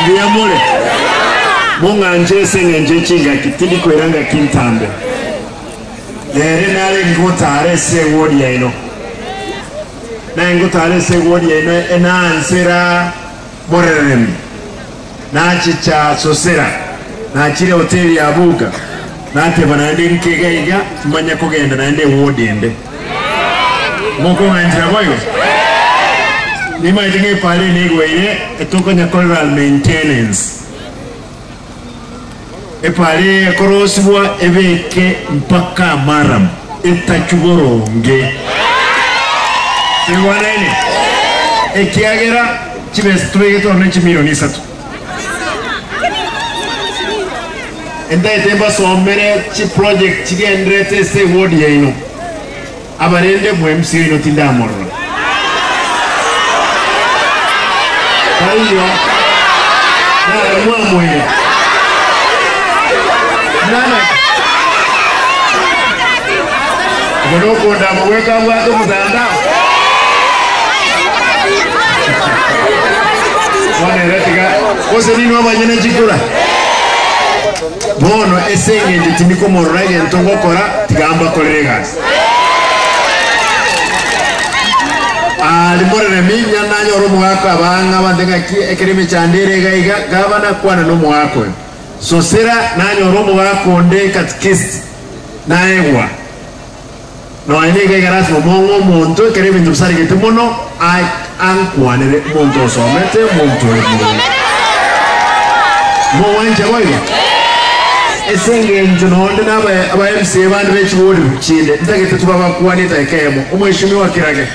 Mbuya more, mong'anche ase engencho ye chingaki, tindi koira ngaki ntambe. Nere narenge gotaara ase egori yaino, Naye ngotaara ase egori yaino enansera moreremi, nachicha sosera, nachire hoteli ya Buga, nateba naende nke iga iga manye kogenda naende ewodi ende. Mokong'anchera boigo? Nimanyete ng'a epaara eye neigweire etokonya korera maintenance. Epaara eye ekorosigwa ebeke mpaka murram etachwe boronge. Toigwanaine? Ekiagera chibesa tobegete ororo ne chimilioni isato. Entaete mbasomere chiproject chigendererete ase eward yaino. Abarende mwe MC oino tindamorora. Taiyo nare mwamoira. Nana Oko nokondama gweka abwate omotandao. Bono ere tiga gose ninwe abanyene chikura. Bono ase engencho tindi komorora egento ngokora, tiga mbakorere egasi. Aria moreremi, inye nanyore omogaka abang'a abande ng'aki ekero emechando ere iga iga, gavana kwana nomogaka oyo. Sosera nanyore omogaka onde katikist naegwa. Nonya nigo iga lasima omong'e omonto ekero ebinto bisaregete mono ankwanere, omonto osomete, omonto ore moyo. Mogwancha boigo? Ase engencho nonde na aba MCA bande be chiward chinde ntagete tobabakwanie edageka eyemo. Omweshimiwa Kirage.